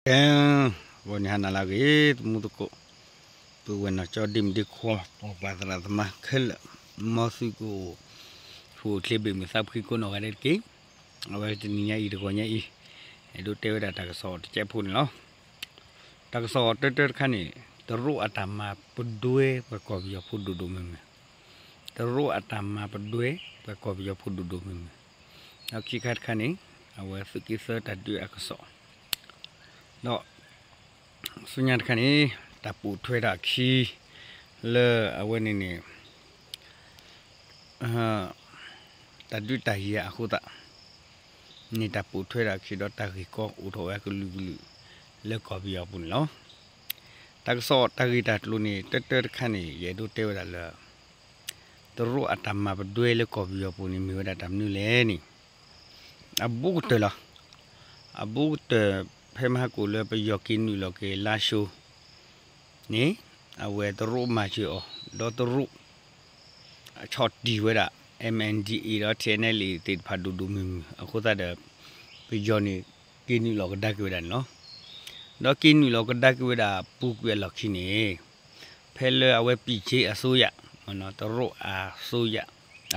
ကဲ, ဂီၤနံၤဟါနၤလၢအဂ့ၤ သမူသကိး, ပုၢ်ဝဲၢ်နီၢ်ကၠီ ဒ့မုၣ်ဒ့ခွါ ပှၤသရၣ်သမါခဲလၢာ်, မ်သုကအိၣ် ဃိၣ်ချ့ဘ့ၣ်မုၢ်သးဖှံကိးနီၢ်ဂၤဒဲးတက့ၢ်. အဝဲတနံၤညါအံၤ တဂီၤညါအံၤ အဲၣ်ဒိးတဲဝဲဒၣ်တၢ်ကစီၣ်တစဲးဖိန့ၣ်လီၤ. တၢ်ကစီၣ်တၢတၢတခါန့ၣ် တရူးအတၢ်မၤပဒွဲပှၤကီၢ်ပယီၤဖိဒိၣ်ဒိၣ်မုၢ်မုၢ်, တရူးအတၢ်မၤပဒွဲပှၤကီၢ်ပယီၤဖိဒိၣ်ဒိၣ်မုၢ်မုၢ်, ဒီးခံခါတခါန့ၣ် အဝဲသုးက့သၢတၢ်ဒုးအကစီၣ်, ဒီးဆူညါတခါန့ၣ် တၢ်ပိာ်ထွဲတၢ်အခံ လၢအဝဲန့ၣ်န့ၣ် တၢ်ဒုးတၢ်ယၤအဃိသတးန့ၣ် တၢ်ပိာ်ထွဲတၢ်အခံဒီးတၢ်ဂ့ၢ်ကီအိၣ်ထီၣ်ဝဲအကလုာ်ကလုာ် လၢကီၢ်ပယီၤအပူၤန့ၣ်လီၤ. တၢ်ကစီၣ်တၢ်ဂ့ၢ်တၢ်ကျိၤန့ၣ် တၢတၢတခါန့ၣ် ယအဲၣ်ဒိးတဲဝဲဒၣ်လၢ တရူးအတၢ်မၤပဒွဲလၢကီၢ်ပယီၤပူၤန့ၣ် မ့ၢ်ဝဲဒၣ်တၢ်မနုၤလဲၣ်န့ၣ် အဘူးကတၢၢ်လီၤ. အဘူးကတၢၢ် ဖဲမဟါကိၣ်လၢပယီၤက့ၤနုာ်လီၤက့ၤလါၡိန့ၣ် အဝဲတရူးမၤစၢၤအီၤ ဒီးတရူး ဆီၣ်တံၢ်ဝဲဒၣ် MNDAA ဒီး TNLA သ့ၣ်တဖၣ်ဒိၣ်ဒိၣ်မုၢ်မုၢ်အဃိသတးဒီး ပယီၤန့ၣ် က့ၤနုာ်လီၤကဒါက့ၤဝဲဒၣ်န့ၣ်လီၤ. ဒီးက့ၤနုာ်လီၤကဒါက့ၤဝဲဒၣ်ပူၤကွံာ်အလီၢ်ခံန့ၣ် ဖဲလၢအဝဲ ပံၣ်က့အစိုးရ တရူးအစိုးရ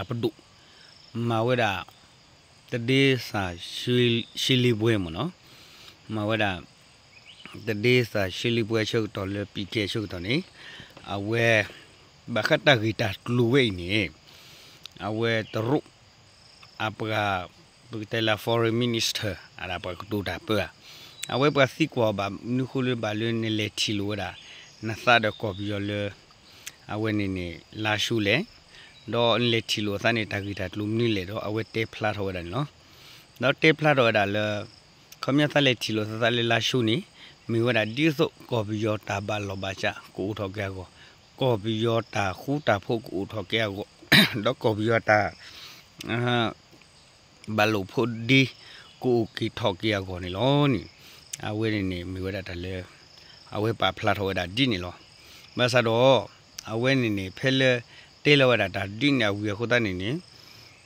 အပဒိၣ် မၤဝဲဒၣ် တဒ့စၢ် ရှင်းလင်းပွဲ မ့ၢ်နီၤ, မၤဝဲဒၣ် တဒ့စၢ် ရှင်းလင်းပွဲ ဆၢကတီၢ်လၢ ပံၣ်က့ ဆၢကတီၢ်န့ၣ် အဝဲ ဘၣ်ဃးတၢ်ဂ့ၢ်တၢ်ကျိၤဝဲအံၤန့ၣ် အဝဲတရူး အပှၤ ပကတဲလၢ foreign minister အဒၣ်ပှၤကတိၤတၢ်ပၢဧါ, အဝဲပှၤသံကွၢ်ဘၣ်မနုၤဃိလၢဘၣ်လၢနလဲၤထံၣ်လိာ်ဝဲဒၣ် နသးဒီးကီၢ်ပယီၤလၢ အဝဲန့ၣ်န့ၣ် လါၡိလဲၣ်, ဒီးနလဲၤထံၣ်လိာ်အသးန့ၣ် တၢ်ဂ့ၢ်တၢ်ကျိၤမနုၤလဲၣ်ဒီး အဝဲတဲဖျါထီၣ်ဝဲဒၣ်န့ၣ်လီၤ. ဒီးတဲဖျါထီၣ်ဝဲဒၣ်လၢ ခီပညီသးလဲၤထံၣ်လိာ်သးလၢလါၡိန့ၣ် မ့ၢ်ဝဲဒၣ်ဒ်သိးကီၢ်ပယီၤတၢ်ဘၣ်လီၢ်ဘၣ်စးကအိၣ်ထီၣ်က့ၤအဂီၢ်, ကီၢ်ပယီၤတၢ်ဃူတၢ်ဖိးကအိၣ်ထီၣ်က့ၤအဂီၢ်, ဒီးကီၢ်ပယီၤတၢ် ဘၣ်လိာ်ဖိးဒ့ ကအိၣ်က့ၤထီၣ်က့ၤအဂီၢ်န့ၣ်လီၤန့ၣ်, အဝဲန့ၣ်န့ၣ် မ့ၢ်ဝဲဒၣ်တၢ်လၢ အဝဲပာ်ဖျါထီၣ်ဝဲဒၣ်ဒ်န့ၣ်လီၤ. ဘၣ်ဆၣ်ဒီး အဝဲန့ၣ်န့ၣ် ဖဲလၢ တဲလီၤဝဲဒၣ်တၢ်ဒ်န့ၣ်အဝံၤအဃိသတးန့ၣ်န့ၣ်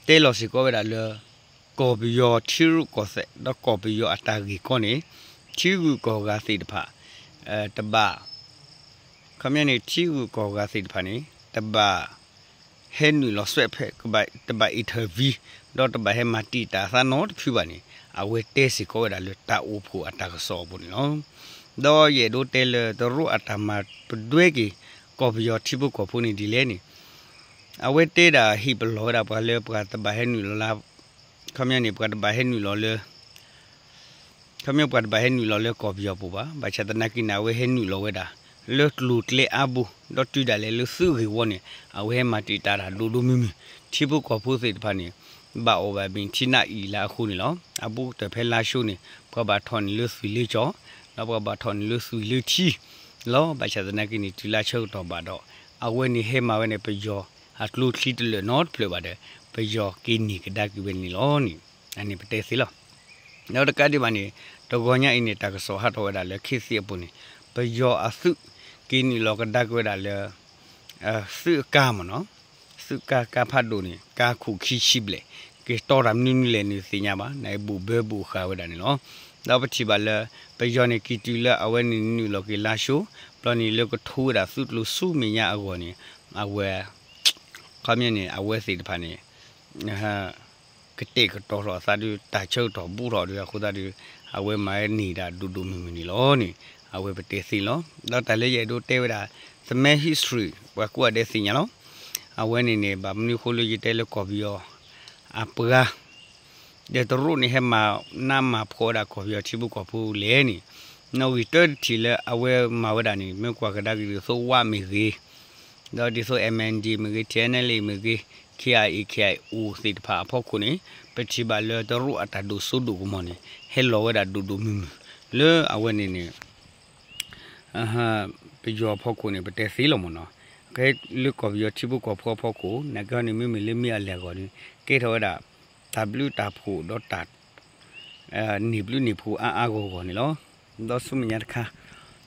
တဲလီၤစ့ၢ်ကီးဝဲဒၣ်လၢ ကီၢ်ပယီၤထံရူၢ်ကီၢ်သဲး ဒီးကီၢ်ပယီၤအတၢ်ဂ့ၢ်ကီန့ၣ် ထံဂုၤကီၢ်ဂၤသ့ၣ်တဖၣ် တဘၣ် ခီပညီန့ၣ် ထံဂုၤကီၢ်ဂၤသ့ၣ်တဖၣ်န့ၣ် တဘၣ် ဟဲနုာ်လီၤစွဲဖဲ တဘၣ် intervene ဒီးတဘၣ်ဟဲမၤတံာ်တာ်အသးနီတဖုဘၣ်န့ၣ် အဝဲတဲစ့ၢ်ကီးဝဲဒၣ်လၢတၢ်အိၣ်ဖှိၣ်အတၢ်ကစီၣ်အပူၤန့ၣ်လီၤ. ဒီးယအဲၣ်ဒိးတဲလၢတရူးအတၢ်မၤပဒွဲက့ၤ ကီၢ်ပယီၤထံဖိကီၢ်ဖိန့ၣ်ဒ်လဲၣ်န့ၣ် အဝဲတဲဒၣ်ဟ့ၣ်ပလီၢ်ဝဲဒၣ်ပှၤလၢပှၤတဘၣ်ဟဲနုာ်လီၤလၢ ခီပညီန့ၣ် ပှၤတဘၣ်ဟဲနုာ်လီၤလၢ ခီပညီပှၤတဘၣ်ဟဲနုာ်လီၤလၢကီၢ်ပယီၤပူၤဘၣ်. ဘၣ်ဆၣ်သနာ်က့န့ၣ် အဝဲဟဲနုာ်လီၤဝဲဒၣ် လၢကျိၤကျဲအါဘိ ဒီးတုၤဒၣ်လဲာ်လၢသုးဂ့ၢ်ဝီန့ၣ် အဝဲဟဲမၤတံာ်တာ်တၢ်ဒိၣ်ဒိၣ်မုၢ်မုၢ် ထံဖိကီၢ်ဖိသ့ၣ်တဖၣ်န့ၣ် ဘၣ်အီၣ်ဘၣ်ဘ့ၣ်ထံနးအံၤလၢအဃိန့ၣ်လီၤ. အဘူးကတၢၢ်ဖဲလါၡိန့ၣ် ပှၤဘၣ်ထီၣ်န့ၢ်လၢသွံၣ်လၢကၠီ ဒီးပှၤဘၣ်ထီၣ်န့ၢ်လၢသွံၣ်လၢထံလီၤ. ဘၣ်ဆၣ်သနာ်က့န့ၣ် တုၤလၢဆၢကတီၢ်ဘၣ်ဒီး အဝဲန့ၣ်ဟဲမၤဝဲန့ၣ် ပယီၤအကျိချံတလၢာ်နီတဖျၢၣ်ဘၣ်ဒီး ပယီၤက့ၤန့ၢ်ကဒါက့ၤဝဲန့ၣ်လီၤန့ၣ် အန့ၣ်ပတဲသ့လီၤ. ဒီးတကးဒံးဘၣ်န့ၣ် တဂီၤညါအံၤန့ၣ် တၢ်ကစီၣ်ဟးထီၣ်ဝဲဒၣ်လၢ ခေတ်သစ် အပူၤန့ၣ် ပယီၤအသုး က့ၤနုာ်လီၤကဒါက့ၤဝဲဒၣ်လၢ သုးအကါမ့ၢ်နီၤ, သုးကါ ကါဖးဒိၣ်န့ၣ် ကါခိၣ်ခံဆံဘျဲၣ် က့ၤတီတၢ်မနုၤမနုၤလဲၣ်န့ၣ်သ့ၣ်ညါဘၣ်, န့ၣ်ဘိၣ်ဘၢဘိၣ်ဃာ်ဝဲဒၣ်န့ၣ်လီၤ. ဒီးပထံၣ်ဘၣ်လၢ ပယီၤန့ၣ် က့ၤတုၤလၢအဝဲန့ၣ်နုာ်လီၤက့ၤလါၡိ ဘျီန့ၣ်လၢကထိဝဲဒၣ်သုးကျိၤဆူမဲာ်ညါအဂီၢ်န့ၣ် အဝဲ ခီပညီန့ၣ် အဝဲသ့ၣ်တဖၣ်န့ၣ် ကတဲာ်ကတီၤထီၣ်အသးဒုး တၢ်ဆၢကတီၢ်ဘူးထီၣ်ဒုးအဃိသတးဒီး အဝဲမၤန့ၢ်ဒၣ်ဒိၣ်ဒိၣ်မုၢ်မုၢ်န့ၣ်လီၤန့ၣ် အဝဲပတဲသ့လီၤ. ဒီးတၢ်လၢယအဲၣ်ဒိးတဲဝဲဒၣ် သမဲ history ပှၤကိးဂၤဒဲးသ့ၣ်ညါလီၤ. အဝဲန့ၣ်န့ၣ် ဘၣ်မနုၤဃိလၢယတဲလၢကီၢ်ပယီၤ အပှၤ ဒီးတရူးန့ၣ် ဟဲမၤနးမၤဖှီၣ်ဝဲဒၣ်ကီၢ်ပယီၤထံဖိကီၢ်ဖိလဲၣ်န့ၣ် နီၣ်ဂံၢ်တၢတထံၣ်လၢအဝဲမၤဝဲဒၣ်န့ၣ် မ့ၢ်ကွၢ်ကဒါက့ၤဒ်သိးဝါမ့ၢ်ဂ့ၤ, ဒီးဒ်သိး MNDAA မ့ၢ်ဂ့ၤ, TNLA မ့ၢ်ဂ့ၤ, KIA KIO သ့ၣ်တဖၣ်အဖီခိၣ်န့ၣ် ပထံၣ်ဘၣ်လၢတရူးအတၢ်ဒိၣ်စိဒိၣ်ကမီၤန့ၣ် ဟဲလီၤဝဲဒၣ်ဒိၣ်ဒိၣ်မုၢ်မုၢ် လၢအဝဲန့ၣ်န့ၣ် ပယီၤအဖီခိၣ်န့ၣ် ပတဲသ့လီၤမ့ၢ်နီၤ. ကဲလၢကီၢ်ပယီၤထံဖိကီၢ်ဖိအဖီခိၣ် နာ်က့ဟီန့ၣ် မ့မ့ၢ်လၢမ့ၢ်အလဲၢ်အဂီၢ်န့ၣ် ကဲထီၣ်ဝဲဒၣ် တၢ်ဘျုးတၢ်ဖှိၣ်ဒီးတၢ် န့ၢ်ဘျုးန့ၢ်ဖှိၣ်အါအါဂီၢ်ဂီၢ်န့ၣ်လီၤ. ဒီးဆူမဲာ်ညါတခါ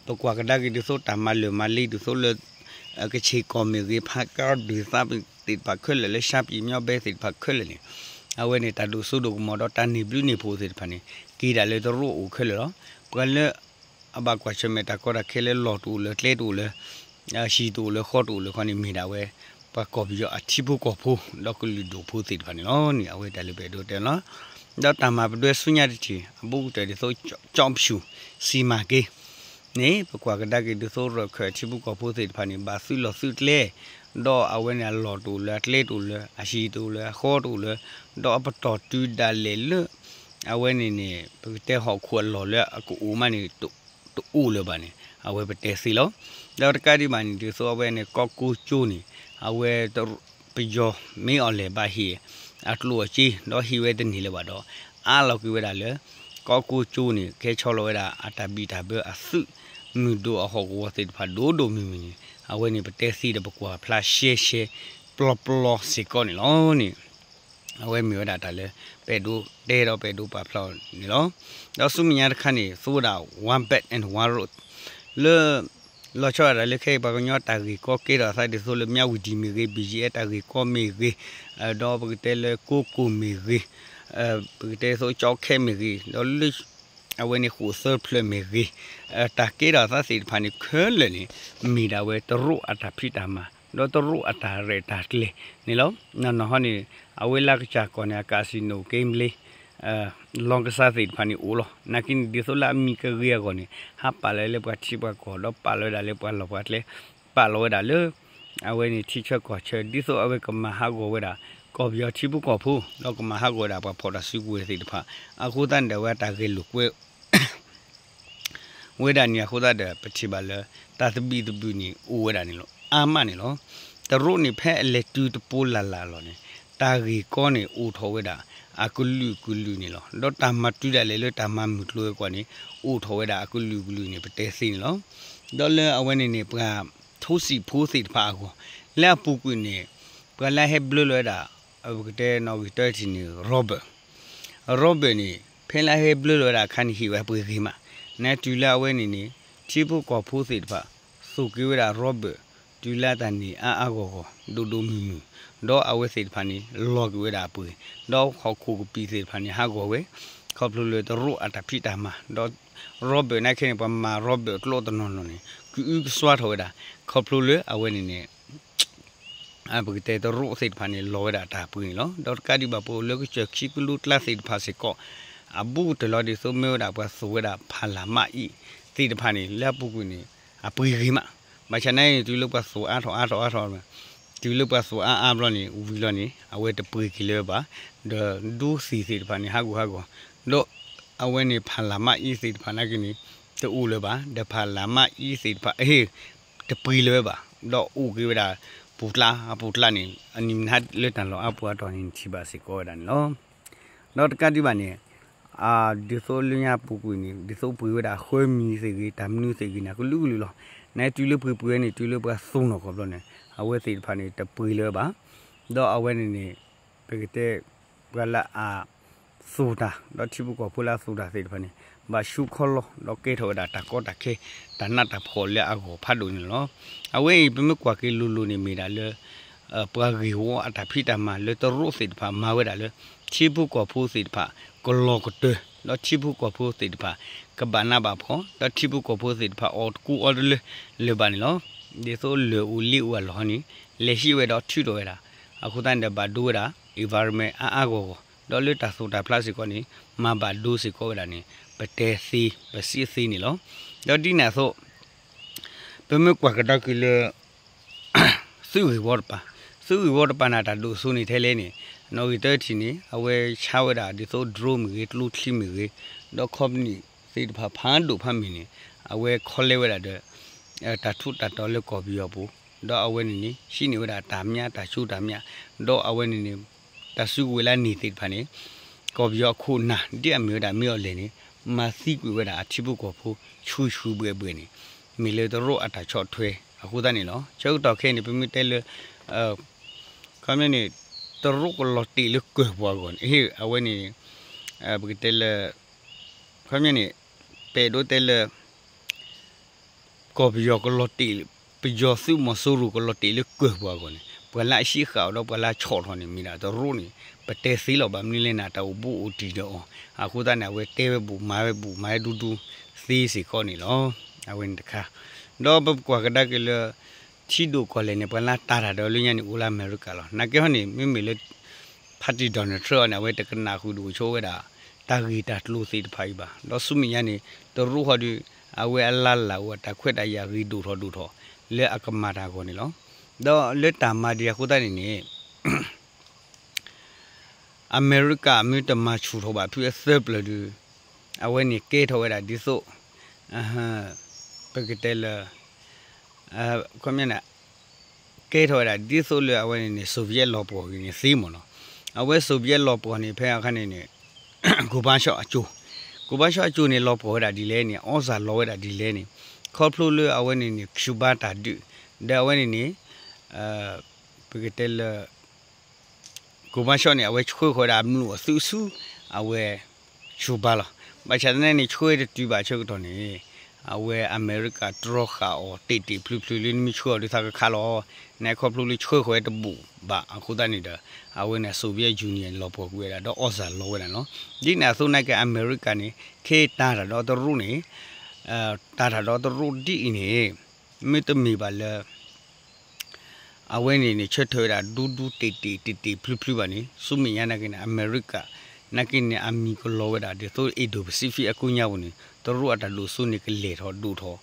ပကွၢ်ကဒါက့ၤဒ်သိးတၢ်မၤလၢာ်မၤလ့ဒ်သိးလၢ ကချ့ၣ်ကီၢ်မ့ၢ်ဂ့ၤ ဖးကီၢ်ဒုၣ်သးသ့ၣ်တဖၣ်ခဲလၢာ် လၢရှါပံၤမၠီဘဲသ့ၣ်တဖၣ်ခဲလၢာ်န့ၣ် အဝဲန့ၣ်တၢ်ဒိၣ်စိဒိၣ်ကမီၤဒီးတၢ်န့ၢ်ဘျုးန့ၢ်ဖှိၣ်သ့ၣ်တဖၣ်န့ၣ် က့ၤဒၣ်လၢတရူးအအိၣ်ခဲလၢာ်လီၤ. ပှၤလၢ အဘၣ်ကွၢ်ဆၢၣ်မဲာ်တၢ်ကီတၢ်ခဲလၢလီၢ်တအိၣ်လၢကျဲတအိၣ်လၢ ဟံၣ်တအိၣ်လၢဃီတအိၣ်လၢခီန့ၣ် မ့ၢ်ဒၣ်ဝဲ ပှၤကီၢ်ပယီၤအထံဖိကီၢ်ဖိ ဒီးကလုာ်ဒူၣ်ဖိသ့ၣ်တဖၣ်န့ၣ်လီၤန့ၣ် အဝဲတၢ်လၢပအဲၣ်ဒိးတဲလီၤ. ဒီးတၢ်မၤပဒွဲဆူညါတထံၣ် အဘူးကတၢၢ်ဒ်သိး ကၠီပဆူၣ် စံမၤက့ န့ၣ် ပကွၢ်ကဒါက့ၤဒ်သိးရၢၢ်ခၢၣ်ထံဖိကီၢ်ဖိသ့ၣ်တဖၣ်န့ၣ် ဘၣ်သုးလီၢ်သုးကျဲ ဒီးအဝဲန့ၣ်အလီၢ်တအိၣ်လၢအကျဲတအိၣ်လၢ အဟံၣ်တအိၣ်လၢအဃီတအိၣ်လၢ ဒီးအပတီၢ်တုၤဒၣ်လဲာ်လၢ အဝဲန့ၣ်န့ၣ် ပကတဲဟီၣ်ခိၣ်အလီၢ်လၢအကအိၣ်မးန့ၣ် တအိၣ်လၢၤဘၣ်န့ၣ် အဝဲပတဲသ့လီၤ. ဒီးတကးဒံးဘၣ်န့ၣ် ဒ်သိးအဝဲန့ၣ် ကီၢ်ကိကၠိန့ၣ် အဝဲ ပယီၤမ့ၢ်အီၤလဲၣ်ဘၣ်ဟ့ၣ် အကျိၣ်အစ့ ဒီးဟ့ၣ်ဝဲတန့ၢ်လၢၤဘၣ်ဒီး အးလီၤက့ၤဝဲဒၣ်လၢ ကီၢ်ကိကၠိန့ၣ် ကဲဆီလီၤဝဲဒၣ်အတၢ်ဘံၣ်တၢ်ဘၢအသုး မုၢ်ဒိၣ်အဟီၣ်ကဝီၤသ့ၣ်တဖၣ်ဒိၣ်ဒိၣ်မုၢ်မုၢ်န့ၣ် အဝဲန့ၣ်ပတဲသ့ဒီးပကွၢ်ဖျါရှဲရှဲ ပျီပျီစ့ၢ်ကီးန့ၣ်လီၤန့ၣ် အဝဲမ့ၢ်ဝဲဒၣ်တၢ်လၢ ပအဲၣ်ဒိးတဲဒီးပအဲၣ်ဒိးပာ်ဖျါန့ၣ်လီၤ. ဒီးဆူမဲာ်ညါတခါန့ၣ် သိဝဲဒၣ် one belt and one road လၢ လီၤဆီဒၣ်တၢ်လၢခဲအံၤပှၤကညီတၢ်ဂ့ၢ်ကီကဲထီၣ်အသးဒ်သိးလၢ မြဝတီ မ့ၢ်ဂ့ၤ ဘီၣ်ယဲၣ် တၢ်ဂ့ၢ်ကီမ့ၢ်ဂ့ၤ ဒီးပကတဲလၢကိကိၣ်မ့ၢ်ဂ့ၤ ပကတဲသိးကၠီခဲမ့ၢ်ဂ့ၤ ဒီးလၢ အဝဲန့ၣ်ဃိၣ်သၢဖျၢၣ်မ့ၢ်ဂ့ၤ တၢ်ကဲထီၣ်အသးသ့ၣ်တဖၣ်န့ၣ် ခဲလၢာ်န့ၣ် မ့ၢ်ဒၣ်ဝဲတရူးအတၢ်ဖံးတၢ်မၤ ဒီးတရူးအတၢ်ရဲၣ်တၢ်ကျဲၤန့ၣ်လီၤ. နီၢ်နီၢ်ဟီန့ၣ် အဝဲလၢကစၢ်ကီၢ်န့ၣ် အcasino က့ဘျ့ လီၢ်ကစၢ်သ့ၣ်တဖၣ်န့ၣ်အိၣ်လီၤ. နာ်က့န့ၣ် ဒ်သိးလၢအမံၤကဂ့ၤအဂီၢ်န့ၣ် ဟးပာ်လီၤလၢပှၤထံပှၤကီၢ် ဒီးပာ်လီၤဝဲဒၣ်လၢပှၤလီၢ်ပှၤကျဲ ပာ်လီၤဝဲဒၣ်လၢ အဝဲန့ၣ်ထံဆၢကီၢ်ဆၢ ဒ်သိးအဝဲကမၤဟးဂီၤဝဲဒၣ် ကီၢ်ပယီၤထံဖိကီၢ်ဖိ ဒီးကမၤဟးဂီၤဝဲဒၣ်ပှၤဖီၣ်တၢ်စုကဝဲၤသ့ၣ်တဖၣ် အဃိသတးန့ၣ်ဒီး အဝဲတၢ်ဂဲၤလိာ်ကွဲ ဝဲဒၣ်န့ၣ်အဃိသတးဒီး ပထံၣ်ဘၣ်လၢ တၢ်သဘံၣ်သဘုၣ်န့ၣ် အိၣ်ဝဲဒၣ်န့ၣ်လီၤ. အါမးန့ၣ်လီၤ. တရူးန့ၣ် ဖဲအလဲၤတုၤတပိလၢ်လၢ်လီၤန့ၣ် တၢ်ဂ့ၢ်ကီန့ၣ် အိၣ်ထီၣ်ဝဲဒၣ် အကလုာ်ကလုာ်န့ၣ်လီၤ. ဒီးတၢ်မၤတုၤဒၣ်လဲာ်လၢတၢ်မၤမုၢ်ကျိၤဝဲၤကွာ်န့ၣ် အိၣ်ထီၣ်ဝဲဒၣ်အကလုာ်ကလုာ်န့ၣ် ပတဲသ့န့ၣ်လီၤ. ဒီးလၢအဝဲန့ၣ်န့ၣ် ပှၤထိစံးဖိသ့ၣ်တဖၣ်အဂီၢ် လၢအပူၤကွံာ်န့ၣ် ပှၤလၢအဟဲဘျၢလီၤဝဲဒၣ် ပကတဲနီၣ်ဂံၢ်တၢထံၣ်န့ၣ် Robert Robert န့ၣ် ဖဲလၢအဟဲဘျၢလီၤဝဲဒၣ်အခါန့ၣ် ဟ့ၣ်ဝဲပှ့ၤဂ့ၤမး, နတုၤလၢအဝဲန့ၣ်န့ၣ် ထံဖိကီၢ်ဖိသ့ၣ်တဖၣ် သိၣ်က့ၤဝဲဒၣ် Robert တုၤလၢတၢ်န့ၣ်အါအါဂီၢ်ဂီၢ် ဒိၣ်ဒိၣ်မုၢ်မုၢ်, ဒီးအဝဲသ့ၣ်တဖၣ်န့ၣ် လီၤက့ၤဝဲဒၣ်အပှ့ၤ, ဒီးဟီၣ်ခိၣ်ကပံာ်သ့ၣ်တဖၣ်န့ၣ် ဟးဂီၤဝဲ, ခီဖျိလၢတရူးအတၢ်ဖံးတၢ်မၤ, ဒီး Robert နာ်က့န့ၣ် ပှၤမၤ Robert ကျိတနီၤနီၤန့ၣ် ကအုကစွါထီၣ်ဝဲဒၣ်, ခီဖျိလၢအဝဲန့ၣ်န့ၣ် ပကတဲတရူးသ့ၣ်တဖၣ်န့ၣ် လီၤဝဲဒၣ်တၢ်ပှ့ၤန့ၣ်လီၤ. ဒီးတကးဒံးဘၣ်ပအိၣ်လၢကစၢၢ်ခံကလိကျါသ့ၣ်တဖၣ်စ့ၢ်ကီး အဘူးကတၢၢ်လီၤဒ်သိးမ့ၢ်ဝဲဒၣ်ပှၤသိၣ်ဝဲဒၣ်ဖးလၢ်မးအံၤသ့ၣ်တဖၣ်န့ၣ် လၢအပူၤကွံာ်န့ၣ် အပှ့ၤဂ့ၤမး, ဘၣ်ဆၣ်နာ်က့န့ၣ် တုၤလၢပှၤသိၣ်အါထီၣ်အါထီၣ်, တုၤလၢပှၤသိၣ်အါအါဘျီန့ၣ် ဝံၤလီၤန့ၣ် အဝဲတပှ့ၤက့ၤလၢၤဘၣ်, ဒီးဒူသံၣ်သ့ၣ်တဖၣ်န့ၣ် ဟးဂီၤဟးဂီၤ, ဒီးအဝဲန့ၣ်ဖးလၢ်မးအံၤသ့ၣ်တဖၣ်နာ်က့န့ၣ် တအိၣ်လၢၤဘၣ်, ဒီးဖးလၢ်မးအံၤသ့ၣ်တဖၣ် အဟ့ၣ် တပှ့ၤလၢၤဘၣ်, ဒီးအိၣ်က့ၤဝဲဒၣ် ပူၤကျါ အပူၤကျါန့ၣ် အနံၣ်မနုၤလၢတၢ်လီၢ်အါပူၤအါတီၢ်န့ၣ် ထံၣ်ဘၣ်စ့ၢ်ကီးဝဲဒၣ်န့ၣ်လီၤ. ဒီးတကးဒံးဘၣ်န့ၣ် ဒ်သိးလၢညါပူၤကွံာ်န့ၣ် ဒ်သိးပှ့ၤဝဲဒၣ်ဃၢမံၤသ့ၣ်ဂ့ၤ တၢ်မနုၤသ့ၣ်ဂ့ၤန့ၣ် အကလုာ်ကလုာ်လီၤ. နတုၤလၢပှ့ၤပှ့ၤန့ၣ် တုၤလၢပှၤသိၣ်နီၢ်ကီၢ်ဘျီန့ၣ် အဝဲသ့ၣ်တဖၣ်န့ၣ် တပှ့ၤလၢၤဘၣ်, ဒီးအဝဲန့ၣ်န့ၣ် ပကတဲ ပှၤလၢအ သိၣ်တၢ် ဒီးထံဖိကီၢ်ဖိလၢအသိၣ်တၢ်သ့ၣ်တဖၣ်န့ၣ် ဘၣ်ဆူခီလီၤ ဒီးကဲထီၣ်ဝဲဒၣ်တၢ်ကီတၢ်ခဲ တၢ်နးတၢ်ဖှီၣ်လၢအဂီၢ်ဖးဒိၣ်န့ၣ်လီၤ. အဝဲအံၤ ပမ့ၢ်ကွၢ်က့ၤလိၤလိၤန့ၣ် မ့ၢ်ဒၣ်လၢ ပှၤဂ့ၢ်ဝီအတၢ်ဖံးတၢ်မၤလၢတရူးသ့ၣ်တဖၣ်မၤဝဲဒၣ်လၢ ထံဖိကီၢ်ဖိသ့ၣ်တဖၣ် ကလီၤကတၢၢ် ဒီးထံဖိကီၢ်ဖိသ့ၣ်တဖၣ် ကဘၣ်နးဘၣ်ဖှီၣ် ဒီးထံဖိကီၢ်ဖိသ့ၣ်တဖၣ် အီၣ်တကူအီတလၢလၢၤဘၣ်န့ၣ်လီၤ. ဒ်သိးလၢၢ်အိၣ်လ့အိၣ်အလီၢ်ဟီန့ၣ် လဲၤဟံးဝဲဒီးထုးထီၣ်ဝဲဒၣ် အဃိသတးန့ၣ်ဒီးဘၣ်ဒိဝဲဒၣ် environment အါအါဂီၢ်ဂီၢ် ဒီးလၢတၢ်သိၣ်တၢ်ဖျးစ့ၢ်ကီးန့ၣ် မၤဘၣ်ဒိစ့ၢ်ကီးဝဲဒၣ်န့ၣ် ပတဲသ့ ပစံးသ့န့ၣ်လီၤ. ဒီးဒ်န့ၣ်အသိး ပမ့ၢ်ကွၢ်ကဒါက့ၤလၢ သုးဂ့ၢ်ဝီတပၤ, သုးဂ့ၢ်ဝီတပၤန့ၣ် တၢ်ဒိၣ်စိန့ၣ်ထဲလဲၣ်န့ၣ် နီၣ်ဂံၢ်တၢထံၣ်န့ၣ် အဝဲဆါဝဲဒၣ်ဒ်သိး drone မ့ၢ်ဂ့ၤ ကျိချံမ့ၢ်ဂ့ၤ ဒီး company သ့ၣ်တဖၣ်ဖးဒိၣ်ဖးမံၤန့ၣ် အဝဲခီလဲဝဲဒၣ်ဒီး တၢ်ထူးတၢ်တီၤလၢကီၢ်ပယီၤပူၤ ဒီးအဝဲန့ၣ်န့ၣ် ဟံးန့ၢ်ဝဲဒၣ်တၢ်မျးတၢ်စိတၢ်မျး ဒီးအဝဲန့ၣ်န့ၣ် တၢ်စုကဝဲၤလၢန့ၣ်သ့ၣ်တဖၣ်န့ၣ် ကီၢ်ပယီၤအခိၣ်နၢ် ဒ်အမ့ၢ်ဝဲဒၣ်မ့ၢ်အီၤလဲၣ်န့ၣ် မၤသံကွံာ်ဝဲဒၣ်အထံဖိကီၢ်ဖိ ဆူၣ်ဆူၣ်ဘှဲၣ်ဘှဲၣ်န့ၣ် မ့ၢ်လၢတရူးအတၢ်ဆီၣ်ထွဲ အဃိသတးန့ၣ်လီၤ. ဆၢကတီၢ်ခဲအံၤန့ၣ် ပမ့ၢ်တဲလၢ ခီပညီန့ၣ် တရူးကလီၤတ့ၢ်လၢကၢၢ်ပူၤအဂီၢ်န့ၣ် အဝဲန့ၣ် ပကတဲလၢ ခီပညီန့ၣ် ပအဲၣ်ဒိးတဲလၢ ကီၢ်ပယီၤကလီၤတ့ၢ် ပယီၤသုးမီၤစိရိၤကလီၤတ့ၢ်လၢကၢၢ်ပူၤအဂီၢ်န့ၣ် ပှၤလၢအဟံးဃာ်အီၤဒီးပှၤလၢအဆီၣ်ထီၣ်န့ၣ် မ့ၢ်ဒၣ်တရူးန့ၣ် ပတဲသ့လီၤဘၣ်မနုၤလဲၣ်န့ၣ် တၢ်အိၣ်ဘူးအိၣ်တံၢ်ဒီးအီၤ အဃိသတးန့ၣ် အဝဲတဲဝဲဘူးမၤဝဲဘူးမၤဝဲဒူဒူ သ့စ့ၢ်ကီးန့ၣ်လီၤ. အဝဲန့ၣ်တခါ, ဒီးပကွၢ်ကဒါက့ၤလၢ ထံဒိၣ်ကီၢ်လဲၢ်န့ၣ် ပှၤလၢတၢ်တၢ်ဒီးလၢညါန့ၣ် အိၣ်လၢအမဲရကၤလီၤ. နာ်က့ဟီန့ၣ် မ့မ့ၢ်လၢ party Donald Trump န့ၣ် အဝဲတကနၣ်ဃုာ်ဒိၣ်ဆိဝဲဒၣ် တၢ်ဂ့ၢ်တၢ်ကျိၤသ့ၣ်တဖၣ်အံၤဘၣ်. ဒီးဆူမဲာ်ညါန့ၣ် တရူးဟီဒီး အဝဲအလါလၢ်အိၣ်အတၢ်ခွဲးတၢ်ယာ်ဂ့ၤဒိၣ်ထီၣ်ဒိၣ်ထီၣ် လၢအကမၤတၢ်အဂီၢ်န့ၣ်လီၤ. ဒီးလၢတၢ်မၤဒံးအဃိသတးန့ၣ်န့ၣ် အမဲရကၤမ့ၢ်တမၤဆူၣ်ထီၣ်ဘၣ်ဖုအသၢပျၢၤဒီး အဝဲန့ၣ်ကဲထီၣ်ဝဲဒၣ်ဒ်သိး ပကတဲလၢ ခီပညီန့ၣ် ကဲထီၣ်ဝဲဒၣ်ဒ်သိးလၢအဝဲန့ၣ်န့ၣ် Soviet လီၤပှီၢ်ဂ့ၤန့ၣ်သ့မ့ၢ်နီၤ. အဝဲ Soviet လီၤပှီၢ်န့ၣ် ဖဲအခါန့ၣ်န့ၣ် Gorbachev အကၠိ Gorbachev အကၠိန့ၣ် လီၤပှီၢ်ဝဲဒၣ်ဒ်လဲၣ်န့ၣ် သြဇာ လီၤဝဲဒၣ်ဒ်လဲၣ်န့ၣ် ခီဖျိလၢအဝဲန့ၣ်န့ၣ် Cuba တၢ်ဒုး ဒီးအဝဲန့ၣ်န့ၣ် ပကတဲလၢ Gorbachev န့ၣ် အဝဲဆှၢဃီၤဝဲဒၣ်အမျိာ်အသုးဆူ အဝဲ Cuba လီၤ. ဘၣ်ဆၣ်သနာ်န့ၣ် ဆှၢတတုၤဘၣ်ဆၢကတီၢ်န့ၣ် အဝဲအမဲရကၤတြီဃာ်အီၤတ့ၢ်တ့ၢ်ဖျုးဖျုးလၢနမ့ၢ်ဆှၢအီၤဒုးသးကခးလီၤ. န့ၣ်ခီဖျိလၢဆှၢဃီၤဝဲတဘူၣ်ဘၣ်အဃိသတးန့ၣ်ဒီး အဝဲန့ၣ် Soviet Union လီၤပှီၢ်ကွံာ်ဝဲဒၣ်ဒီး သြဇာ လီၤဝဲဒၣ်န့ၣ်လီၤ. ဒ်န့ၣ်အသိးနာ်က့အမဲရကၤန့ၣ် ခဲအံၤတၢ်တၢ်ဒီးတရူးန့ၣ် တၢ်တၢ်ဒီးတရူးဒ်အံၤန့ၣ် မ့တမ့ၢ်ဘၣ်လၢ အဝဲန့ၣ်န့ၣ် ဆၢထၢၣ်ဝဲဒၣ်ဒူဒူတ့ၢ်တ့ၢ်တ့ၢ်တ့ၢ်ဖျုးဖျုးဘၣ်န့ၣ် ဆူမဲာ်ညါနာ်က့န့ၣ် အမဲရကၤ နာ်က့န့ၣ် အမံၤကလီၤဝဲဒၣ်ဒ်သိး Indo-Pacific အကိးညါပူၤန့ၣ် တရူးအတၢ်ဒိၣ်စိန့ၣ် ကလဲၤထီၣ်ဒိၣ်ထီၣ်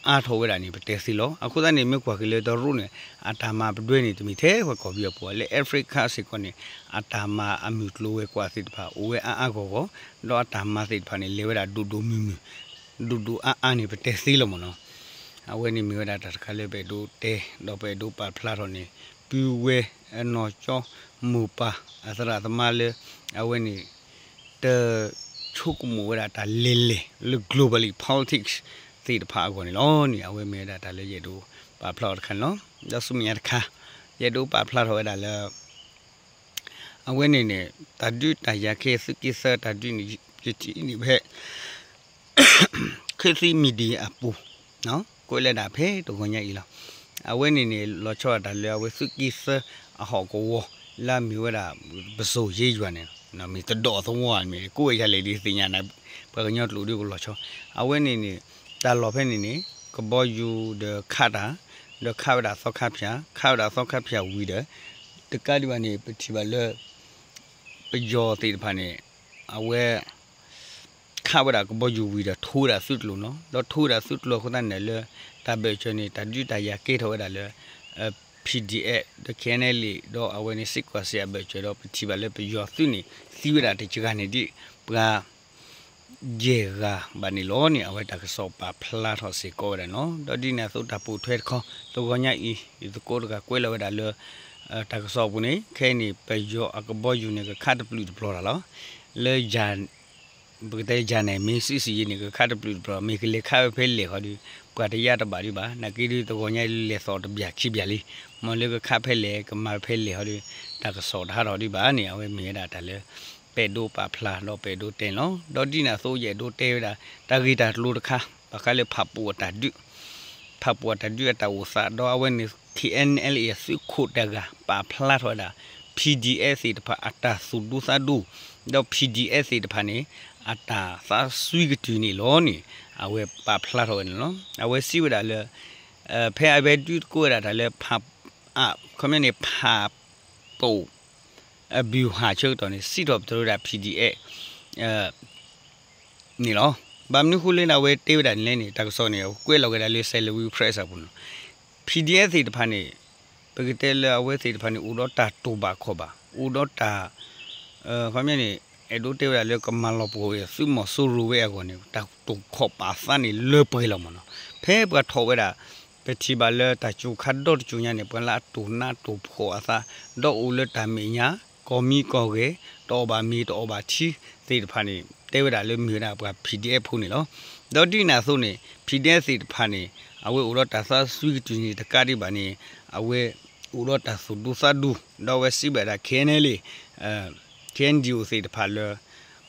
အါထီၣ်ဝဲဒၣ်န့ၣ် ပတဲသ့လီၤ. အဃိသတးန့ၣ် မ့ၢ်ကွၢ်က့ၤလၢတရူးန့ၣ် အတၢ်မၤပဒွဲန့ၣ် တမ့ၢ်ထဲပှၤကီၢ်ပယီၤပူၤ လၢ Africa စ့ၢ်ကီးန့ၣ် အတၢ်မၤအမုၢ်ကျိၤဝဲၤကွာ်သ့ၣ်တဖၣ် အိၣ်ဝဲအါအါဂီၢ်ဂီၢ် ဒီးအတၢ်မၤသ့ၣ်တဖၣ်န့ၣ် လဲၤဝဲဒၣ်ဒိၣ်ဒိၣ်မုၢ်မုၢ် ဒိၣ်ဒိၣ်အါအါန့ၣ် ပတဲသ့လီၤမ့ၢ်နီၤ. အဝဲန့ၣ်မ့ၢ်ဝဲဒၣ်တၢ်တခါလၢပအဲၣ်ဒိးတဲ ဒီးပအဲၣ်ဒိးပာ်ဖျါထီၣ်န့ၣ် ပုၢ်ဝဲၢ်အနီၢ်ကၠီမိၢ်ပၢ်အသရၣ်သမါလၢ အဝဲန့ၣ် တဆိကမိၣ်ဝဲဒၣ်တၢ်လဲၤလဲၤလၢ globally politics သ့ၣ်တဖၣ်အဂီၢ်န့ၣ်လီၤန့ၣ် အဝဲမ့ၢ်ဝဲဒၣ်တၢ်လၢယအဲၣ်ဒိးပာ်ဖျါအီၤတခါန့ၣ်လီၤ. ဒီးဆူမဲာ်ညါတခါ ယအဲၣ်ဒိးပာ်ဖျါထီၣ်ဝဲဒၣ်လၢ အဝဲန့ၣ်န့ၣ် တၢ်ဒုးတၢ်ယၤခဲအံၤ သုးက့သၢတၢ်ဒုးန့ၣ် ယထံၣ်န့ၣ်ဖဲ ခ့သံ media အပူၤ ကွဲးလၢဒၣ်ဖဲတဂီၤညါအံၤလီၤ. အဝဲန့ၣ်န့ၣ် လီၤဆီဒၣ်တၢ်လၢအဝဲသုးက့သၢအဟီၣ်ကဝီၤ လၢအမ့ၢ်ဝဲဒၣ် ပစိၤယ့ယွၤန့ၣ် မ့ၢ်တဒီးသဝီမ့ၢ် ကိးဝဲယၤလဲၣ်ဒ်သ့ၣ်ညါန့ၣ် ပှၤကညီကျိာ်ဒ်ကလီၤဆီ အဝဲန့ၣ်န့ၣ် တၢ်လီၢ်ဖဲန့ၣ်န့ၣ် ကဘီယူၤဒီးခးတၢ် ဒီးခးဝဲဒၣ်သီခါဖၠၣ် ခးဝဲဒၣ်သီခါဖၠၣ်ဝံၤဒီး တကးဒံးဘၣ်န့ၣ် ပထံၣ်ဘၣ်လၢ ပယီၤသ့ၣ်တဖၣ်န့ၣ် အဝဲ ခးဝဲဒၣ်ကဘီယူၤဝံၤဒီး ထိဝဲဒၣ်သုးကျိၤနီၤ ဒီးထိဝဲဒၣ်သုးကျိၤအဃိသတးန့ၣ်လၢ တၢ်ဘၢၣ်စၢၤန့ၣ် တၢ်ဒုးတၢ်ယၤကဲထီၣ်ဝဲဒၣ်လၢ PDF ဒီး KNLA ဒီးအဝဲန့ၣ် စ့ၢ်ကီးစ့ၢ်အဘၢၣ်စၢၤဒီး ပထံၣ်ဘၣ်လၢပယီၤသုးန့ၣ် သံဝဲဒၣ်တကဂၤန့ၣ်ဒ် ပှၤ ယဲၢ်ဂၤဘၣ်န့ၣ်လီၤန့ၣ် အဝဲတၢ်ကစီၣ်ပာ်ဖျါထီၣ်စ့ၢ်ကီးဝဲဒၣ်နီၤ ဒီးဒ်န့ၣ်အသိးတၢ်ပိာ်ထွဲတခီ တဂီၤညါအံၤ ယသကိးတဂၤကွဲးလီၤဝဲဒၣ်လၢ တၢ်ကစီၣ်အပူၤန့ၣ် ခဲအံၤန့ၣ် ပယီၤအကဘီယူၤန့ၣ် ကခးတပျုာ်တပျီၤတၢ်လီၤ လၢ ပကတဲယၤန့ၣ် မ့ၢ်စံးစံးယံၤန့ၣ် ကခးတပျုာ်တပျီၤ မ့ၢ်ကလဲၤခးဝဲဖဲလဲၣ်ဃီဒီး ပှၤတယါတဘၣ်ဒံးဘၣ် နာ်က့ဒ်တဂီၤညါအံၤ လဲၤသိးတဘျၣ်ခံဘျၣ်လံ မ့ၢ်လၢကခးဖဲလဲၣ် ကမၤဖဲလဲၣ်ဃီဒီး တၢ်ကစီၣ်တဟးထီၣ်ဒံးဘၣ်န့ၣ် အဝဲမ့ၢ်ဝဲဒၣ်တၢ်လၢ ပအဲၣ်ဒိးပာ်ဖျါဒီးပအဲၣ်ဒိးတဲန့ၣ်လီၤ. ဒီးဒ်န့ၣ်အသိးယအဲၣ်ဒိးတဲဝဲဒၣ် တၢ်ဂ့ၢ်တၢ်ကျိၤတခါ ဘၣ်ဃးလၢဖးပူၤအတၢ်ဒုး ဖးပူၤအတၢ်ဒုးအတၢ်အိၣ်သး ဒီးအဝဲန့ၣ် KNLA အသုးခိၣ်တဂၤ ပာ်ဖျါထီၣ်ဝဲဒၣ် PDF သ့ၣ်တဖၣ်အတၢ်သူၣ်ဒူသးဒူ ဒီး PDF သ့ၣ်တဖၣ်န့ၣ် အတၢ်သးစွံကတုၤန့ၣ်လီၤန့ၣ် အဝဲပာ်ဖျါထီၣ်ဝဲန့ၣ်လီၤ. အဝဲစံးဝဲဒၣ်လၢ ဖဲအဝဲဒုးသကိးဝဲဒၣ်တၢ်လၢ ဖး အခီပညီန့ၣ် ဖးပူၤ အဗျူဟာ ဆၢကတီၢ်န့ၣ် စံးထီၣ်ပတြၢၤဝဲဒၣ် PDF န့ၣ်လီၤ. ဘၣ်မနုၤဃိလၢအဝဲတဲဝဲဒၣ်န့ၣ်လဲၣ်န့ၣ် တၢ်ကစီၣ်န့ၣ် အကွဲးလီၤဝဲဒၣ်လၢ Salween Press အပူၤန့ၣ် PDF သ့ၣ်တဖၣ်န့ၣ် ပကတဲလၢအဝဲသ့ၣ်တဖၣ်န့ၣ် အိၣ်ဒီးတၢ်တိာ်ဘၣ်ခီၣ်ဘၣ် အိၣ်ဒီးတၢ် အခီပညီန့ၣ် အဲၣ်ဒိးတဲဝဲဒၣ်လၢကမၤလီၤပှီၢ်ဝဲ သုးမီၤစိရိၤဝဲအဂီၢ်န့ၣ် တၢ်တိာ်ခီၣ်ပာ်သးန့ၣ်လၢပှဲၤလီၤမ့ၢ်နီၤ. ဖဲပှၤထီၣ်ဝဲဒၣ် ပထံၣ်ဘၣ်လၢတၢ်စူၤခါဒီတစူၤညါန့ၣ် ပှၤလၢအတိာ်နးတိာ်ဖှီၣ်အသး ဒီးအိၣ်လၢတၢ်မဲာ်ညါ ကီၢ်မံကီၢ်ဂဲၤ တအီၣ်ဘၣ်မ့ၤတအီၣ်ဘၣ်ထံသ့ၣ်တဖၣ်န့ၣ် တဲဝဲဒၣ်လၢမ့ၢ်ဝဲဒၣ်ပှၤ PDF ဖိန့ၣ်လီၤ. ဒီးဒ်န့ၣ်အသိးန့ၣ် PDF သ့ၣ်တဖၣ်န့ၣ် အဝဲအိၣ်ဒီးတၢ်သးစွံကတုၤန့ၣ်တကးဒံးဘၣ်န့ၣ် အဝဲအိၣ်ဒီးတၢ်သူၣ်ဒူသးဒူ ဒီးအဝဲစံးဘၣ်ဒၣ် KNLA KNDO သ့ၣ်တဖၣ်လၢ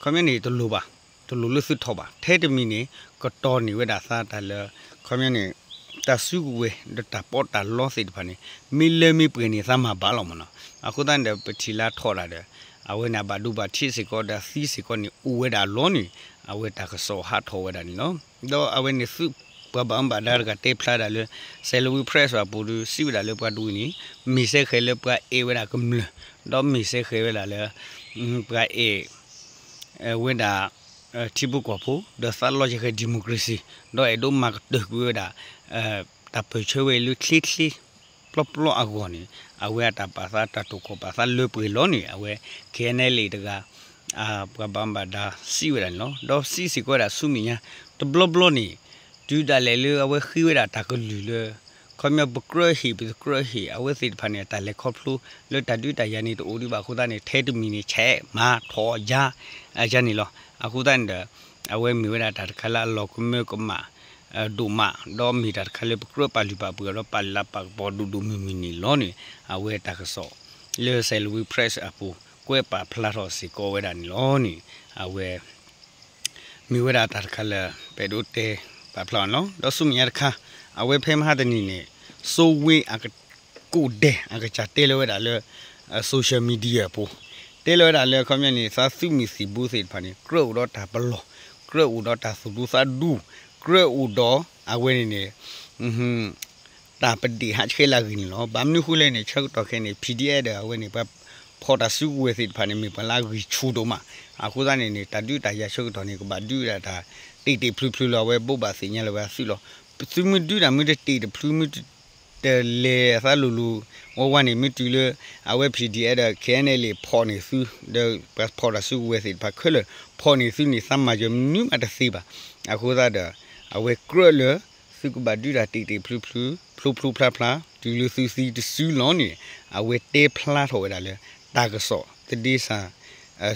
ခီပညီန့ၣ် တလိၣ်ဘၣ် တလိၣ်လၢသုထီၣ်ဘၣ် ထဲတမံၤန့ၣ် ကတီၢ်န့ၢ်ဝဲဒၣ်သးတၢ်လၢ ခီပညီန့ၣ် တၢ်စုကဝဲၤဒီးတၢ်ပီးတၢ်လီသ့ၣ်တဖၣ်န့ၣ် မ့ၢ်လၢမ့ၢ်ပှဲၤန့ၣ် သးမၤဘၣ်လီၤမ့ၢ်နီၤ. အဃိသတးန့ၣ်ဒီး ပထံၣ်လၢထီၣ်တၢ်ဒီး အဝဲန့ၣ် အဘၣ်ဒိဘၣ်ထံးစ့ၢ်ကီးဒီးသံစ့ၢ်ကီးန့ၣ် အိၣ်ဝဲဒၣ်အလီၢ်န့ၣ် အဝဲတၢ်ကစီၣ်ဟးထီၣ်ဝဲဒၣ်န့ၣ်လီၤ. ဒီးအဝဲန့ၣ်သုးပှၤဘၣ်မူဘၣ်ဒါတဂၤတဲဖျါဒၣ်လၢ Salween Press အပူၤဒီး စံးဝဲဒၣ်လၢပှၤတဝံၤန့ၣ် မ့ၢ်စဲဃဲၤလၢပှၤအဲၣ်ဝဲဒၣ်ကမျၢၢ်, ဒီးမ့ၢ်စဲဃဲၤဝဲဒၣ်လၢ ပှၤအဲၣ် ဝဲဒၣ် ထံဖိကီၢ်ဖိ ဒီးသးလီယဲၢ်ဃဲၤ democracy ဒီးအဲၣ်ဒိးမၤကတၢၢ်ကွံာ်ဝဲဒၣ် တၢ်ပၢၢ်ဆၢဝဲလၢချ့ချ့ ပျီပျီအဂီၢ်န့ၣ် အဝဲအတၢ်ပာ်သးတၢ်တိာ်ခီၣ်ပာ်သးလၢပှဲၤလီၤန့ၣ် အဝဲ K N L A တဂၤ ပှၤဘၣ်မူဘၣ်ဒါစံးဝဲဒၣ်န့ၣ်လီၤ. ဒီးစံးစ့ၢ်ကီးဝဲဒၣ်ဆူမဲာ်ညါ တဘျီဘျီန့ၣ် တုၤဒၣ်လဲာ်လၢအဝဲဃ့ဝဲဒၣ်တၢ်ကလုၢ်လၢ ခီပညီပကြၢးဟ့ၣ်ပတကြၢးဟ့ၣ် အဝဲသ့ၣ်တဖၣ်န့ၣ် အတၢ်လဲၤခီဖျိလၢတၢ်ဒုးတၢ်ယၤန့ၣ်တအိၣ်ဒံးဘၣ်အဃိသတးန့ၣ် ထဲတမံၤန့ၣ် ဆဲးမၤထီၣ်ယါ ယါန့ၣ်လီၤ. အဃိသတးန့ၣ်ဒီး အဝဲမ့ၢ်ဝဲဒၣ်တၢ်တခါလၢအလီၤကမၢကမၣ် ဒိၣ်မး ဒီးမ့ၢ်တၢ်တခါလၢပကြၢးပာ်လုၢ်ပာ်ပှ့ၤဒီးပာ်လၤပာ်ကပီၤဒိၣ်ဒိၣ်မုၢ်မုၢ်န့ၣ်လီၤန့ၣ် အဝဲတၢ်ကစီၣ်လၢ Salween Press အပူၤ ကွဲးပာ်ဖျါထီၣ်စ့ၢ်ကီးဝဲဒၣ်န့ၣ်လီၤန့ၣ် အဝဲ မ့ၢ်ဝဲဒၣ်တၢ်တခါလၢ ပအဲၣ်ဒိးတဲပာ်ဖျါအီၤန့ၣ်လီၤ. ဒီးဆူမဲာ်ညါတခါ အဝဲဖဲမဟါတနံၤန့ၣ် စိဝ့အက ကိးဒဲးအကစၢ်တဲလၢဝဲဒၣ်လၢ social media အပူၤ တဲလၢဝဲဒၣ်လၢခီပညီန့ၣ် သးသုးမုၢ်သံၣ်ဘိသ့ၣ်တဖၣ်န့ၣ် ကြၢးအိၣ်ဒီးတၢ်ပလီၢ်, ကြၢးအိၣ်ဒီးတၢ်သူၣ်ဒူသးဒူ, ကြၢးအိၣ်ဒီးအဝဲန့ၣ်န့ၣ် တၢ်ပဒ့ၣ်ဟးဆှဲးလၢအဂ့ၢ်န့ၣ်လီၤ. ဘၣ်မနုၤဃိလဲၣ်န့ၣ် ဆၢကတီၢ်ခဲအံၤန့ၣ် P D F ဒီးအဝဲန့ၣ် ပှၤဖီၣ်တၢ်စုကဝဲၤသ့ၣ်တဖၣ်န့ၣ် မ့ၢ်ပှၤလၢအဂံၢ်ဆူၣ်ဒိၣ်မး, အဃိသတးန့ၣ်န့ၣ် တၢ်ဒုးတၢ်ယၤဆၢကတီၢ်န့ၣ် ကဘၣ်ဒုးဒၣ်တၢ်တ့ၢ်တ့ၢ်ဖျုးဖျုးလီၤ. အဝဲဘိးဘၣ်သ့ၣ်ညါလၢၤဝဲအသုးလီၤ. သုမ့ၢ်ဒုးတၢ်မ့ၢ်တတ့ၢ်တဖျုး မ့ၢ်တလဲၤအသးလိၤလိၤဝါဝါန့ၣ် မ့ၢ်တုၤလၢ အဝဲ P D F ဒီး K N L A ဖီၣ်န့ၢ်သု ဒီးပှၤဖီၣ်တၢ်စုကဝဲၤသ့ၣ်တဖၣ်ခဲလၢာ် ဖီၣ်န့ၢ်သုန့ၣ် သးမၤစၢၤမနုၤမးတသ့ဘၣ်. အဃိသတးဒီး အဝဲကြၢးလၢ သုကဘၣ်ဒုးတၢ်တ့ၢ်တ့ၢ်ဖျုးဖျုး ဖျိဖျိဖျါဖျါ တုၤလၢသုသံတစုလီၤန့ၣ် အဝဲတဲဖျါထီၣ်ဝဲဒၣ်လၢ တၢ်ကစီၣ် သဒ့စၣ်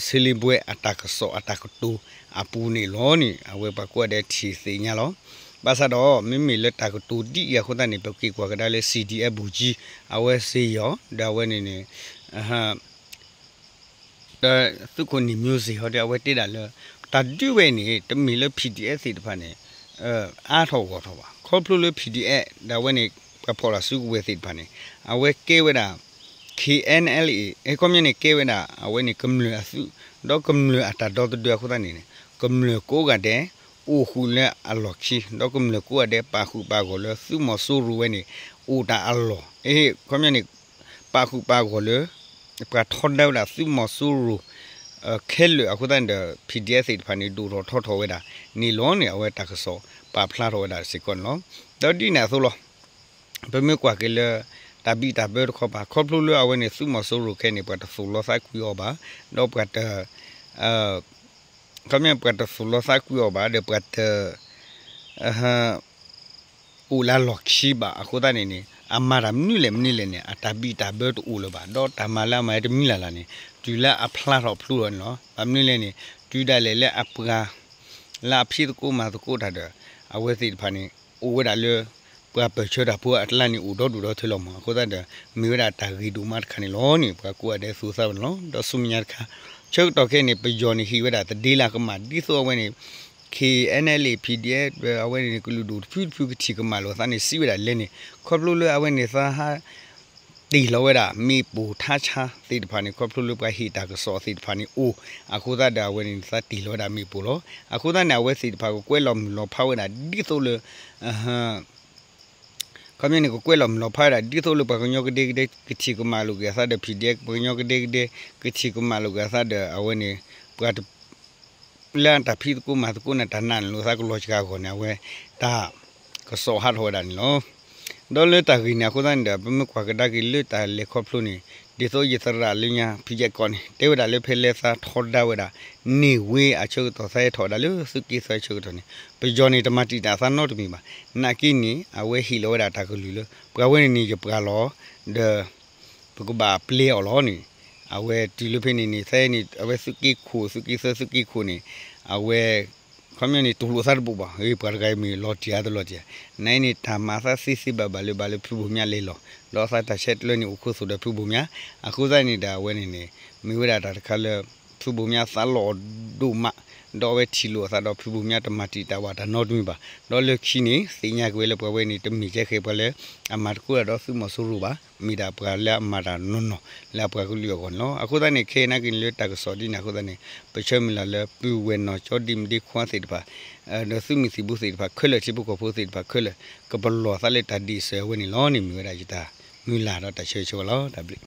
ဆ့လ့ဘွဲအတၢ်ကစီၣ်အတၢ်ကတိၤအပူၤန့ၣ်လီၤန့ၣ် အဝဲပှၤကိးဂၤဒဲးထံၣ်သ့ၣ်ညါလီၤ. ဘၣ်ဆၣ်ဒီး မ့မ့ၢ်လၢတၢ်ကတိၤဒ်အံၤအဃိသတးန့ၣ် ပက့ၤကွၢ်ကဒါလၢ C D F ဘူၣ်ကၠံ အဝဲစ့ယီၤ ဒီးအဝဲန့ၣ်န့ၣ် ဒီးသုးခိၣ်န့ၣ် မျိုးစေ့ဟီဒီး အဝဲတဲဒၣ်လၢ တၢ်ဒုးဝဲန့ၣ် တမ့ၢ်လၢ P D F သ့ၣ်တဖၣ်န့ၣ် အါထီၣ်ဂီၢ်ထီၣ်ဘၣ်. ခီဖျိလၢ P D F ဒီးအဝဲန့ၣ် ပှၤဖီၣ်တၢ်စုကဝဲၤသ့ၣ်တဖၣ်န့ၣ် အဝဲကဲဝဲဒၣ် K N L A အခီပညီန့ၣ် ကဲဝဲဒၣ် အဝဲန့ၣ်ကမျၢၢ်အသုး ဒီးကမျၢၢ်အတၢ်ဒီသဒၢအဃိသတးန့ၣ် ကမျၢၢ်ကိးဂၤဒဲး အိၣ်ဃုာ်လၢအလီၢ်ခံ ဒီးကမျၢၢ်ကိးဂၤဒဲး ပာ်ဃုာ်ပာ်ဂီၢ်လၢသုးမီၤစိရိၤဝဲန့ၣ် အိၣ်တၢ်အလီၢ် အခီပညီန့ၣ် ပာ်ဃုာ်ပာ်ဂီၢ်လၢ ပှၤထီဒါဝဲဒၣ်သုးမီၤစိရိၤ ခဲလၢာ်အဃိသတးန့ၣ်ဒီး P D F သ့ၣ်တဖၣ်န့ၣ် ဒိၣ်ထီၣ်ထီထီၣ်ဝဲဒၣ်န့ၣ်လီၤန့ၣ် အဝဲတၢ်ကစီၣ်ပာ်ဖျါထီၣ်ဝဲဒၣ်စ့ၢ်ကီးန့ၣ်လီၤ. ဒီးဒ်န့ၣ်အသိးလီၤ ပမ့ၢ်ကွၢ်က့ၤလၢ တၢ်ဘံၣ်တၢ်ဘၢတခီပၤ ခီဖျိလၢအဝဲန့ၣ် သုးမီၤစိရိၤခဲအံၤန့ၣ် ပှၤတသိၣ်လိသးကွံအီၤဘၣ်, ဒီးပှၤတ ခီပညီပှၤတသိၣ်လိသးကွံအီၤဘၣ် ဒီးပှၤတ အိၣ်လၢအလီၢ်ခံဘၣ်အဃိသတးန့ၣ်န့ၣ် အမၤတၢ်မနုၤလဲၣ်မနုၤလဲၣ်န့ၣ် အတၢ်ဘံၣ်တၢ်ဘၢတအိၣ်လၢၤဘၣ် ဒီးတၢ်မၤလၢအမၤတမံၤလၢ်လၢ်န့ၣ် တုၤလၢအဖျါထီၣ်ဖျိလီၤန့ၣ်လီၤ. ဘၣ်မနုၤလဲၣ်န့ၣ် တုၤဒၣ်လဲာ်လၢအပှၤ လၢအဖံးသကိးမၤသကိးတၢ်ဒီး အဝဲသ့ၣ်တဖၣ်န့ၣ် အိၣ်ဝဲဒၣ်လၢ ပှၤပၢၢ်ဆၢတၢ်ဖိအကျါန့ၣ် အိၣ်ဒီဒူၣ်ဒီထၢလီၤမး အဃိသတးဒီး မ့ၢ်ဝဲဒၣ်တၢ်ဂ့ၢ်ဒိၣ်မးတခါန့ၣ်လီၤန့ၣ် ပှၤကိးဂၤဒဲးသူသးဝဲန့ၣ်လီၤ. ဒီးဆူမဲာ်ညါတခါ ဆၢကတီၢ်ခဲအံၤန့ၣ် ပယီၤန့ၣ်ဟ့ၣ်ဝဲဒၣ်သဒ့လၢအကမၣ် ဒ်သိးအဝဲန့ၣ် K N L A P D F အဝဲန့ၣ် ကလုာ်ဒူၣ်တဖုတဖုကထံၣ်ကမၣ်လိာ်သးန့ၣ် စံးဝဲဒၣ်လဲၣ်န့ၣ် ခီဖျိလၢအဝဲန့ၣ်သးဟး တ့ၢ်လီၤဝဲဒၣ်မ့ၣ်ပိၢ်ထါဆါသ့ၣ်တဖၣ်န့ၣ် ခီဖျိလၢပှၤဟ့ၣ်တၢ်ကစီၣ်သ့ၣ်တဖၣ်န့ၣ်အိၣ် အဃိသတးဒီးအဝဲန့ၣ်သးတ့ၢ်လီၤဝဲဒၣ်မ့ၣ်ပိၢ်လီၤ. အဃိသတးန့ၣ် အဝဲသ့ၣ်တဖၣ်ကကွဲးလီၤမုၢ်လီၤဖးဝဲဒၣ် ဒ်သိးလၢ ခီပညီန့ၣ် ကကွဲးလီၤမုၢ်လီၤဖးဝဲဒၣ် ဒ်သိးလၢပှၤကညီကဒဲကဒဲ ကထံၣ်ကမၣ်လိာ်က့ၤအသးဒီး P D F ပှၤကညီကဒဲကဒဲ ကထံၣ်ကမၣ်လိာ်က့ၤအသးဒီး အဝဲန့ၣ် ပှၤတ လၢတၢ်ဖံးသကိးမၤသကိးန့ၣ် တၢ်နာ်န့ၣ်လိာ်သးကလီၤစှၤအဂီၢ်န့ၣ် အဝဲတၢ်ကစီၣ်ဟးထီၣ်ဝဲဒၣ်န့ၣ်လီၤ. ဒီးလၢတၢ်ဂ့ၢ်န့ၣ်အဃိသတးန့ၣ်ဒီး ပမ့ၢ်ကွၢ်ကဒါက့ၤလၢတၢ်လဲၤခီဖျိန့ၣ် ဒ်သိးယသရၣ်လၢညါ ဖုယဲၢ်ကီးန့ၣ် တဲဝဲဒၣ်လၢဖဲလၢသးထီဒါဝဲဒၣ် န့ၢ်ဝ့အဆၢကတီၢ် သးဟဲထီၣ်ဝဲဒၣ်လၢသုးက့သၢဆၢကတီၢ်န့ၣ် ပယီၤန့ၣ် တမၤတံာ်တာ်သးနီတမံၤဘၣ်. နာ်က့န့ၣ် အဝဲဟ့ၣ်လီၤဝဲဒၣ်တၢ်ကလုၢ်လၢ ပှၤဝဲန့ၣ်န့ၣ် ယပှၤလီၤ ဒီး ပကဘၣ်ပျဲအီၤလီၤန့ၣ် အဝဲတုၤလၢဖဲန့ၣ်န့ၣ် သဲန့ၣ် အဝဲသုးက့ခိၣ် သုးက့သၢ သုးက့ခိၣ်န့ၣ် အဝဲ ခီပညီန့ၣ် တူၢ်လိာ်သးတဘိးဘၣ် ပှၤတဂၤအံၤမ့ၢ်လီၤတံၢ်အါတလီၤတံၢ်ဧါ နအံၤန့ၣ် တၢ်မၤသးသ့သ့ဘၣ်ဘၣ်လၢဘၣ်လၢဖုဘိၣ်မၠါလဲၤလီၤ ဒီးအသးတၢ်ဆဲးကျၢန့ၣ် အိၣ်ခိးသိၣ်ဒီးဖုဘိၣ်မၠါ အဃိသတးန့ၣ်ဒီး အဝဲန့ၣ်န့ၣ် မ့ၢ်ဝဲဒၣ်တၢ်တခါလၢ ဖုဘိၣ်မၠါသးလီၤဒိၣ်မး ဒီးအဝဲထံၣ်လိာ်အသးဒီးဖုဘိၣ်မၠါတမၤတံာ်တာ်ဝဲတၢ်နီတမံၤဘၣ်. ဒီးလၢခံန့ၣ် သ့ၣ်ညါက့ၤဝဲလၢပှၤဝဲန့ၣ် တမ့ၢ်ကဲဃဲၤပှၤလၢအမၤသကိးတၢ်ဒီးသုးမီၤစိရိၤဘၣ်, မ့ၢ်ဒၣ်ပှၤလၢအမၤတၢ်နီၢ်နီၢ်လၢအပှၤကလုာ်အဂီၢ်န့ၣ်လီၤ. အဃိသတးန့ၣ် ခဲအံၤနာ်က့န့ၣ်လၢတၢ်ကစီၣ်ဒ်န့ၣ်အဃိသတးန့ၣ် ပဆၢမုၢ်လၢ်လၢပုၢ်ဝဲၢ်နီၢ်ကၠီဒံမဒ့ခွါသ့ၣ်တဖၣ် ဒီးသုးမုၢ်သံၣ်ဘိသ့ၣ်တဖၣ်ခဲလၢာ် ထံဖိကီၢ်ဖိသ့ၣ်တဖၣ်ခဲလၢာ် ကပလီၢ်သးလၢတၢ်ဒ့ၣ်စၢၤအဝဲန့ၣ်လီၤန့ၣ် မ့ၢ်ဝဲဒၣ်ယတၢ်မုၢ်လၢ်ဒီးတၢ်ဆၢဂ့ၤဆၢဝါလီၤ. တၢ်ဘျုး